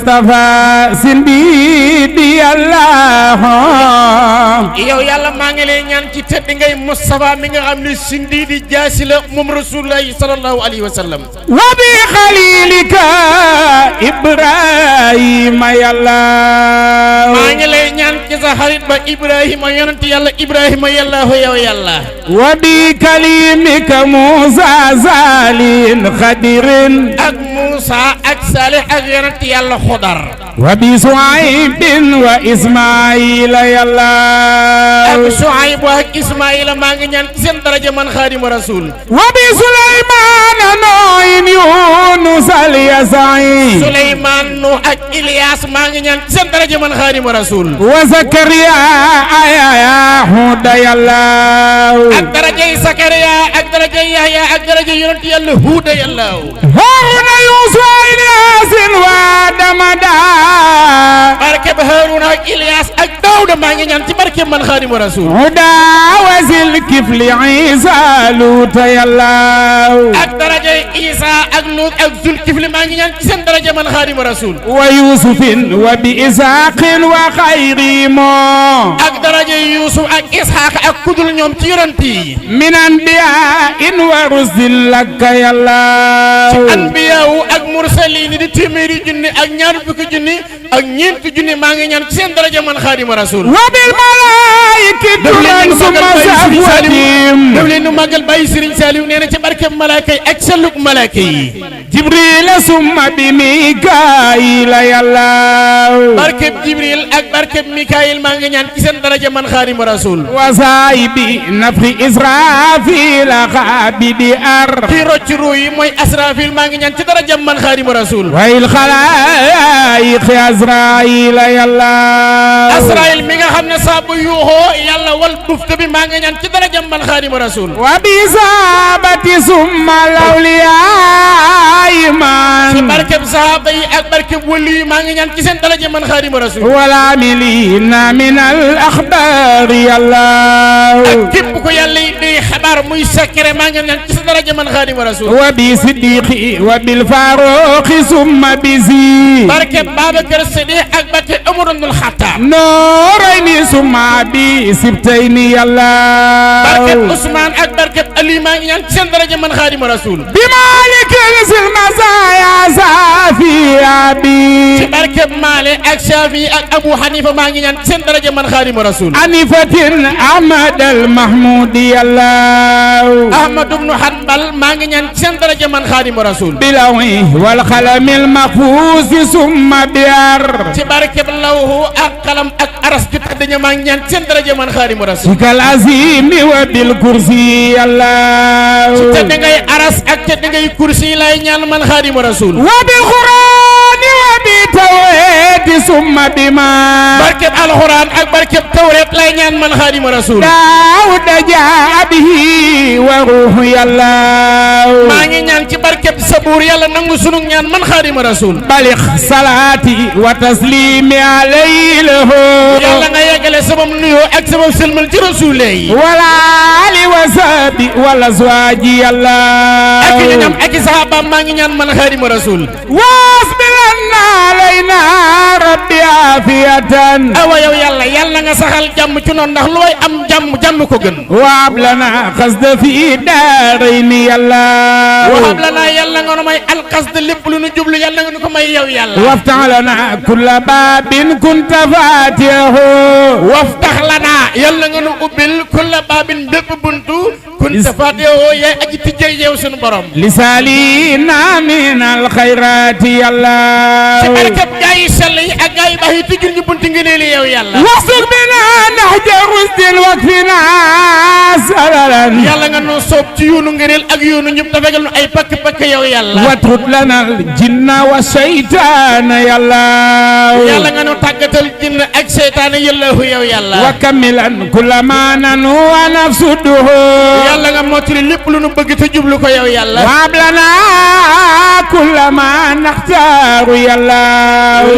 Mustafa sindidi Allah yow yàlla maa ngi lay ñaan ci tedd ngay Mustafa mi nga xam ne sindidi jaasi la moom Rasulullah sallallahu alayhi wa sallam wa bi khalilika Ibrahima yàlla maa ngi lay ñaan ci sa xarit ba Ibrahima yonent yàlla Ibrahima yàlla yow yàlla wa bi kalimika Musa Salih Khadirin ak Musa ak Salih ak yonent yàlla Xudar wa bi Suaybin wa Ismaila yàlla ak Suayb ak Ismaila maa ngi ñaan ci seen daraja man Xaadimu Rasul wa bi Sulaymaan Noohin Yunus al-Yasai Sulaymaan Nuh ak Ilyas maa ngi ñaan ci seen daraja man Xaadimu Rasul wa Zakariya Yahya Huda yàlla ak darajay Zakariya ak darajay Yahya ak darajay yonent yàlla Huda yàlla Haruna Yusuf Ilyasin wa Damada barke ba Haruna ak Ilyas ak Dawda maa ngi ñaan ci barke man Xaadimu Rasul Huda wa Zil Kifli Isa Luta yàlla ak darajay Isa ak Lut ak Zul Kifli maa ngi ñaan ci seen daraja man Xaadimu Rasul wa Yusufin wa bi Isaqin wa Xayrimo ak darajay Yusuf ak Ishaq ak kudul ñoom ci yonent yi min anbiya'in wa rusul laka yàlla anbiyaawu ak mursaliin di téeméeri junni ak ñaar fukki junni ak ñeenti junni maa ngi ñaan ci seen daraja man Xaadimu Rasul wa bil malaa'ikati summa safwatim daf leen nu màggal bàyyi Serigne Saliou nee na ci barkeb malaaka yi ak selluk malaaka yi Jibril summa bi Mikaayil yàlla barkeb Jibril ak barkeb Mikaayil maa ngi ñaan ci seen daraja man Xaadimu Rasul wa saahibi nafri Israfil xaabidi ar kii rocc ruu yi mooy Asrafil maa ngi ñaan ci daraja man Xaadimu Rasul wa il xalaayiq Azraayil yàlla Asraayil mi nga xam ne saa bu yuuxoo yàlla wal bufta bi maa ngi ñaan ci daraja man Xaadimu Rasul wa bi saabati summa lawliyaa iman ci barkeb sahaaba yi ak barkeb wali yi maa ngi ñaan ci seen daraja man Xaadimu Rasul wala milina min al axbaar yàlla ak képp ko yàlla yi day xabaar muy secret maa ngi ñaan ci sa daraja man Xaadimu Rasul wa bi siddiqi wa bil faaruqi summa bi zi barkeb Babacar Sadiq ak barkeb Umar ibnul Xattaab noorayni summa bi sibtayni yàlla barkeb Ousmane ak barkeb Ali maa ngi ñaan ci seen daraja man Xaadimu Rasul bi maalikil sil masaaya safiya bi ci barkeb Maale ak Shafi ak Abu Hanifa maa ngi ñaan ci seen daraja man Xaadimu Rasul anifatin ahmad al mahmudi yàlla Ahmad ibnu Hanbal maa ngi ñaan ci seen daraja man Xaadimu Rasul bilawi wal xalamil mahfuusi summa biar ci barkeb lawhu ak xalam ak aras ju tedd ña maa ngi ñaan ci seen daraja man Xaadimu Rasul sikal azimi wa bil kursi yàlla ci tedd ngay aras ak tedd ngay kursi lay ñaan man Xaadimu Rasul wa bil qur'ani wa bi tawhidi summa bima barkeb alxuraan ak barkeb tawreet lay ñaan man Xaadimu Rasul daawuda jaa bihi wa ruuhu yàlla maa ngi ñaan ci barkeb sabuur yàlla nangu sunu ñaan man Xaadimu Rasul balix salaati wa taslimi alayhi yàlla nga yeggale sabam nuyoo ak sabam sëlmal ci Rasulullah yi wala ali wa sahbi wala azwaaji yàlla ak ñu ñam ak sahabaam maa ngi ñaan man Xaadimu Rasul wasbilanna alayna rabbi afiyatan awa yow yàlla yàlla nga saxal jàmm ci noonu ndax looy am jàmm ko gën waab lana xasda fi daarayni yàlla wahab lana yàlla nga nu may alxasda lépp lu nu jublu yàlla nga nu ko may yow yàlla waftax lana kulla baabin kunta faatihahu waftax lana yàlla nga nu ubbil kulla baabin bépp buntu kunta faatihahu yaay aji tijjee yow sunu borom lisalina min alxayraati yàlla ci barkab gaa yi sell yi ak gaa yi baax yi tijjul ñu bunti ngëneel yow yàlla wasuk bina nahja rusdin wakfina salalan yàlla nga nu soob ci yoonu ngëneel ak yoonu ñëpp dafegal nu ay pakk yow yàlla watrut lana jinna wa seytaana yàlla yàlla nga nu tàggatal jinn ak seytaane yàllahu yow yàlla wa kamilan kulla ma nanu wa nafsuduhu yàlla nga mottali lépp lu nu bëgg te jublu ko yow yàlla waab lana kulla ma naxtaaru yàlla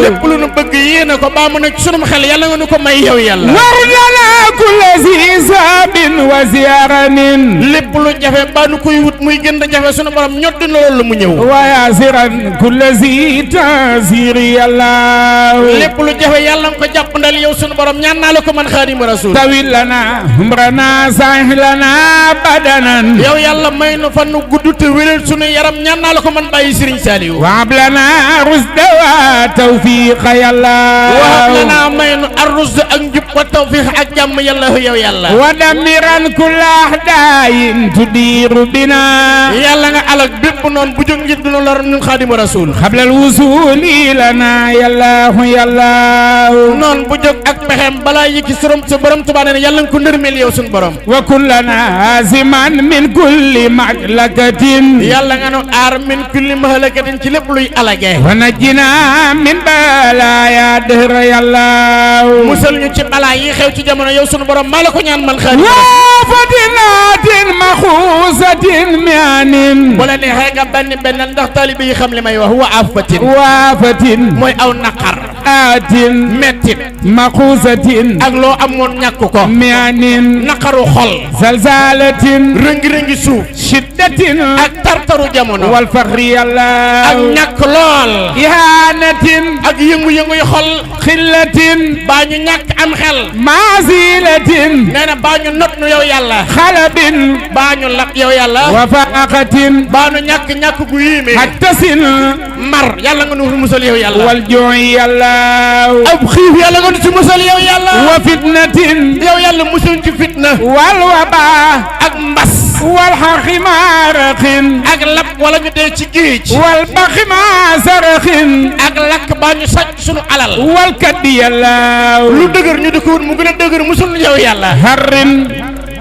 lépp lu nu bëgg yéene ko baa mu nekk sunum xel yàlla nga nu ko may yow yàlla warlana kulla zisabin wa ziyaranin lépp lu jafe baa nu koy wut muy gën a jafe sunu borom ñodd na loolu mu ñëw wa yasiran kulla zi tasiri yàlla lépp lu jafe yàlla nga ko jàppandal yow sunu borom ñaan naa la ko man Xaadimu Rasuul tawil lana umrana sahih lana badanan yow yàlla may nu fan nu gudd te wéral sunu yaram ñaan naa la ko man bàyyi Sëriñ Saaliw wa ablana rusda wa tawfiqa yàlla wa ablana may nu arrusd ak njub wa tawfiq ak jàmm yàlla yow yàlla wa damiran kulla ahdayin tudiru bina yàlla nga alak bépp noonu bu jóg ngir duna lor ñun Xaadimu Rasuul xablal wusuli lana yàlla noonu bu jóg ak pexem balaa yëkki sa borom Tuubaa nee na yàlla nga ko ndërmeel yow suñu borom wa kullana aziman min kulli mahlakatin yàlla nga nu aar min kulli mahlakatin ci lépp luy alage wa najjina min balaya dëhra yàlla musal ñu ci balaa yi xew ci jamono yow sunu borom maa la ko ñaan man Xaadimu wa fatinatin maxuusatin mianin bu la neexee nga benn ndax taalibe yi xam li may wax wa afatin waafatin mooy aw naqar atin mettit maxuusatin ak loo amoon ñàkk ko mianin naqaru xol zalzalatin rëngi-rëngi suuf shiddatin ak tartaru jamono wal faxri yàlla ak ñàkk lool ihanatin ak yëngu-yëngu yu xol xillatin baa ñu ñàkk am xel mazilatin nee na baa ñu not nu yow yàlla xalabin baa ñu lab yow yàlla wa faaqatin baa nu ñàkk gu yéeme hattasin mar yàlla nga nu musal yow yàlla wal jooy yàlla ab xiif yàlla nga nu ci musal yow yàlla wa fitnatin yow yàlla musal ci fitna wal waba ak mbas wal xaximaaraxin ak lab wala ñu dee ci géej wal baximaasaaraxin ak lakk baa ñu sàcc sunu alal wal kaddi yàlla lu dëgër ñu di ko wut mu gën a dëgër musul yow yàlla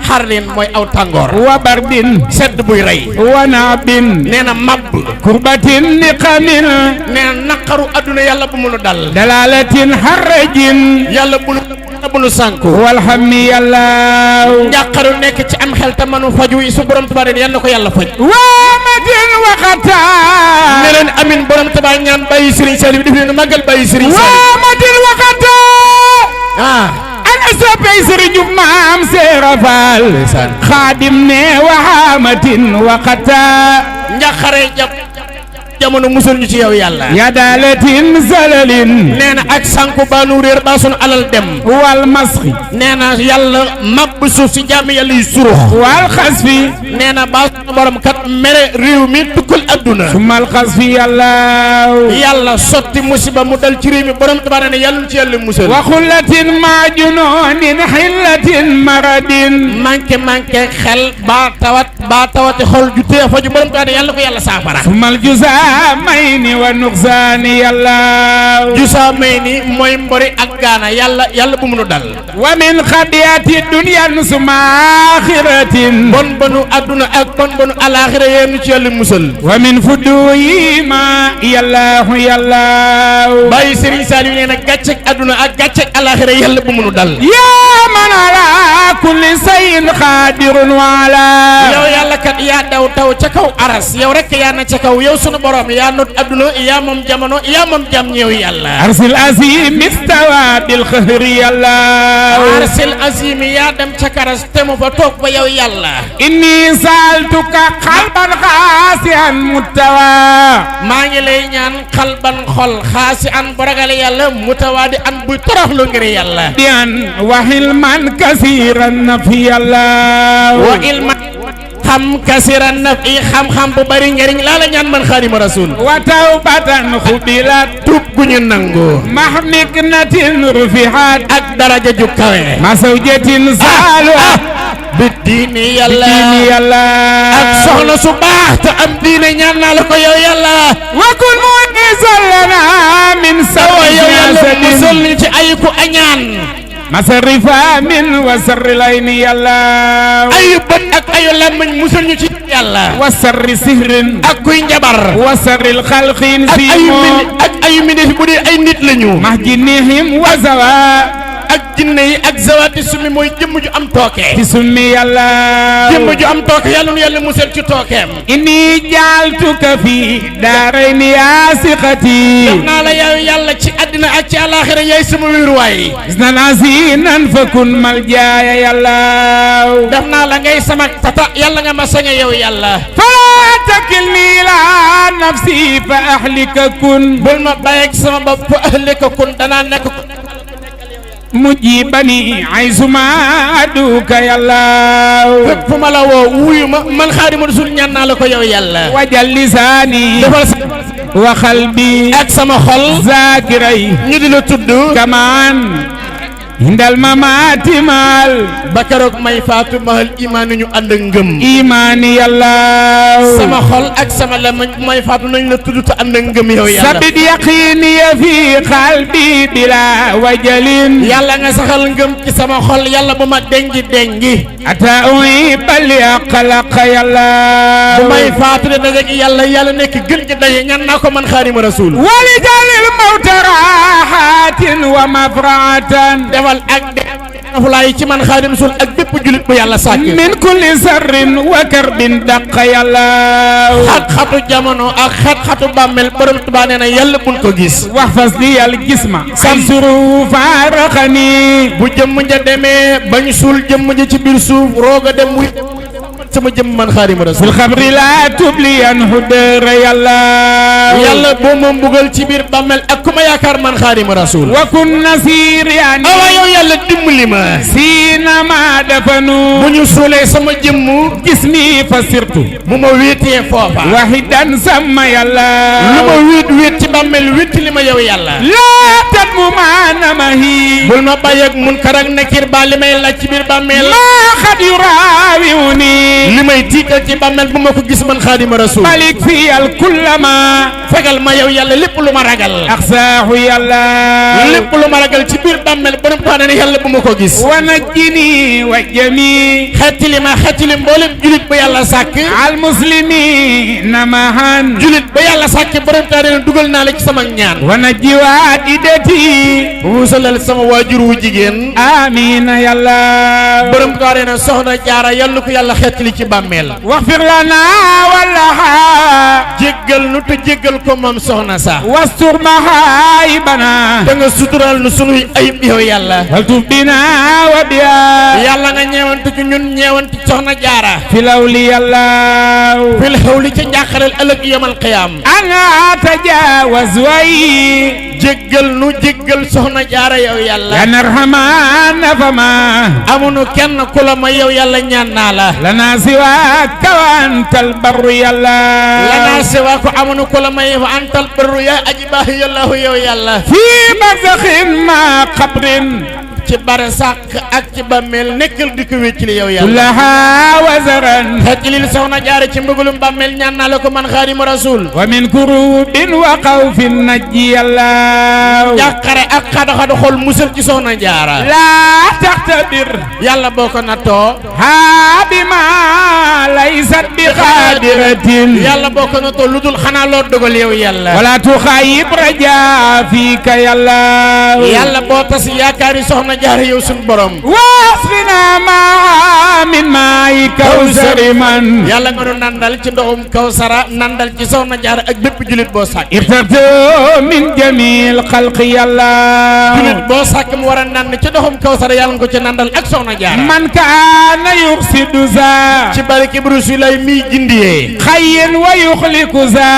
xarrin mooy aw tàngoor wa bardin sedd buy rey wa naabin nee na mabb kurbatin niqamin nee na naqaru adduna yàlla bu munu dal dalalatin harajin yàlla bu nu sànku walhammi yàlla njàqaru nekk ci am xel te manu faju yi su borom Tuubaa yal na ko yàlla faj waamatin waxata ne leen amin borom Tuubaa ñaan bàyyi Sëriñ Saaliw def leen màggal bàyyi Sëriñ Saaliw waamatin waxata soppey sëriñu maam Seera Faal xaadim ne waxaamatin waxata njàqare jamono musul ñu ci yow yàlla yadalatin zalalin nee na ak sànku baanu réer ba sunu alal dem wal masxi nee na yàlla mabb suuf si jàmm yàlla yi surux wal xasfi nee na ba sunu borom kat mere réew mi tukkul adduna sumal xasfi yàlla sotti musiba mu dal ci réew mi borom Tuubaa ne yàlla ci yàlla musal wa xullatin ma junonin xillatin maradin manqué xel ba tawati xol ju tee faju borom Tuubaa ne yàlla ko yàlla saafara sumal jusamayni wa nuqsaani yàlla jusamayni mooy mbori ak gaana yàlla bu munu dal wa min xadiyati dunya suma axiratin bon bonu adduna ak bon bonu alaxira yeenu ci yàlla musal wa min fuduyi ma yàllaahu yàllaahu bàyyi Sëriñ Saaliw nee na gàcceg adduna ak gàcceg alaxira yàlla bu munu dal yaa man ala kulli sayin xaadirun wala yow yàlla kat yaa daw taw ca kaw aras yow rek yaa na ca kaw yow sunu borom yaa not adduna yaa moom jamono yaa moom jam ñëw yàlla arsil azim istawa bil xëhri yàlla arsil azim yaa dem ca karas te mu fa toog ba yow yàlla inni saaltuka xalban xaasian muttawa maa ngi lay ñaan xalban xol xaasi an bu ragal yàlla mutawa di an buy toroxlu ngir yàlla di an wa ilman kasiran nafi yàlla wa ilman xam kasiran nafi xam-xam bu bari njëriñ laa la ñaan man Xaadimu Rasuul wa tawbatan xubilat tuub gu ñu nangu mahmiknatin rufihat ak daraja ju kawe masawjatin saalu bi diini yàlla ak soxna su baax te am diine ñaan naa la ko yow yàlla wa kun mu'izan lana min sawa yow yàlla musal ñu ci ayiku añaan masarifa min wa sarri layni yàlla ayu bët ak ayu làmmiñ musal ñu ci yàlla wa sarri sihrin ak kuy njabar wa sarril xalqin ak ayu mindeef bu dee ay nit lañu mahjinihim wa zawa ak jinne yi ak zawaati summi mooy jëmm ju am tooke ci summi yàlla jëmm ju am tooke yàlla nu yàlla musal ci tookeem inni jaaltuka fi daarayni yaasiqati def naa la yow yàlla ci àddina àddina ak ci àllaaxira yaay sama wéeruwaay isnan asinan fakun maljaaya yàlla def naa la ngay sama tata yàlla nga ma sañe yow yàlla fala takilni ila nafsi fa ahlika kun bul ma bàyyeeg sama bopp fa ahlika kun danaa nekk mujibani aysuma aduka yàlla fépp fu ma la woo wuyu ma man Xaadimu Rasuul ñaan naa la ko yow yàlla wajal lisaani defal wa qalbi ak sama xol zakiray ñu di la tudd kamaan hindal mamaati maal bakaroog may faatu mahal imaani ñu ànd ak ngëm imaani yàlla sama xol ak sama lamañ may faatu nañ la tudd te ànd ak ngëm yow yàlla sabit yaqini fi qalbi bila wajalin yàlla nga saxal ngëm ci sama xol yàlla bu ma dengi ata uy bali xalaqa yàlla bu may faatu de dajeeg yàlla yàlla nekk gën ci daje ñaan naa ko man Xaadimu Rasuul wali jalil mawta rahatin wa mafraatan ak defulaay ci man Xaadimu Rasuul ak bépp julit bu yàlla sàkk min kulli sarrin wa karbin daq yàlla xat-xatu jamono ak xat-xatu bàmmeel borom Tuubaa nee na yàlla buñ ko gis wax fas li yàlla gis ma sam suru faaraxani bu jëmm ja demee bañ suul jëmm ja ci biir suuf rooga dem wuy sama jëmm man Xaadimu Rasuul fil xabri la tubliyan hudara yàlla boo ma mbugal ci biir bàmmeel ak ku ma yaakaar man Xaadimu Rasuul wa kun nasir yani awa yow yàlla dimbali ma siina ma dafanu bu ñu suulee sama jëmm gis mi fa sirtu bu ma wéetee foofa wahidan sama yàlla lu ma wéet ci bàmmeel wéet li ma yow yàlla laa tat mu maanamahi bul ma bàyyi ak munkar ak nakir ba li may laaj ci biir bàmmeel maa xat yu raawiwuni li may tiital ci bàmmeel bu ma ko gis man Xaadimu Rasuul malik fi al kullama fegal ma yow yàlla lépp lu ma ragal axsaahu yàlla lépp lu ma ragal ci biir bàmmeel borom Tuubaa ne yàlla bu ma ko gis wa najjini wa jami xettili mboolem julit ba yàlla sàkk al muslimina mahan julit ba yàlla sàkk borom Tuubaa ne dugal naa la ci sama ñaan wa najji waadidati wuusalal sama waajur wu jigéen amina yàlla borom Tuubaa ne soxna jaara yàlla ko yàlla xettili ci bàmmeel waxfir lana wallaha jéggal nu te jéggal ko moom soxna sa wastur mahaibana da nga sutural nu sunuy ayib yow yàlla waltuf bina wa biya yàlla nga ñeewantu ci ñun ñeewantu soxna jaara filawli yàlla fil xawli ca njàqareel ëllëg yamal qiyaam ana tajawaz way jéggal nu jéggal soxna jaara yow yàlla ya narhaman fama amunu kenn ku la ma yow yàlla ñaan naa la lana siwa kawantal barru yàlla lana siwa ko amunu ku la may fa antal barru ya aji baax yàllahu yow yàlla fi barzakhin ma qabrin ci barsàq ak ci bàmmeel nekkal di ko wéccili yow yàlla kullaha wazaran xeccilil soxna jaara ci mbëggalum bàmmeel ñaan naa la ko man Xaadimu Rasuul wa min kurubin wa xawfin najji yàlla jàqare ak xadu-xadu xol musal ci soxna jaara la taxtabir yàlla boo ko nattoo ha bima laysat bi xaadiratin yàlla boo ko nattoo lu dul xanaa loo dogal yow yàlla wala tuxayib raja fika yàlla boo tas yaakaari soxna jaara yow sun borom wasfina ma min maay kawsari man yàlla nga nu nandal ci ndoxum kawsara nandal ci soxna jaara ak bépp julit boo sàkk irtatu min jamil xalqi yàlla julit boo sàkk mu war a nand ci ndoxum kawsara yàlla nga ko ci nandal ak soxna jaara man kaana yuxsidu za ci barke bi Rasulullah mi gindiyee xayyin wa yuxliku za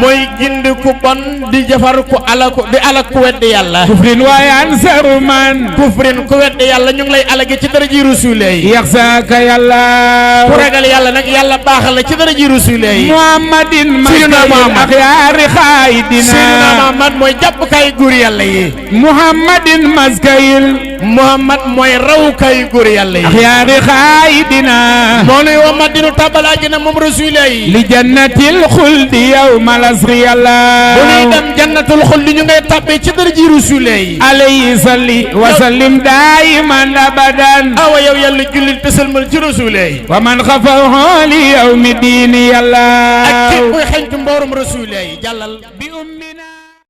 mooy gindi ku bon di jafar ku alaku di alak ku weddi yàlla kufrin wa yansaru man kufrin ku weddi yàlla ñu ngi lay alage ci daraji Rasulullah yaxsaaka yàlla ku ragal yàlla nag yàlla baaxal la ci daraji Rasulullah muhammadin Seydina Muhammad axyaari xaayidina Seydina Muhammad mooy jàppukaay góor yàlla yi muhammadin maskayil Muhammad mooy rawukaay góor yàlla yi axyaari xaayidina moo nuy wa madinu tabalaaji na moom Rasulullah yi li jannatil xuldi yawmal asri yàlla bu ñuy dem jannatul xuldi ñu ngay tàbbee ci daraji Rasulullah yi alayhi salli wa sallim daayiman abadan awa yow yàlla jullil te sëlmal ci Rasulullah yi wa man xafahu li yawmi diini yàlla ak képp kuy xeñtu mboorum Rasulullah yi jàllal bi ummi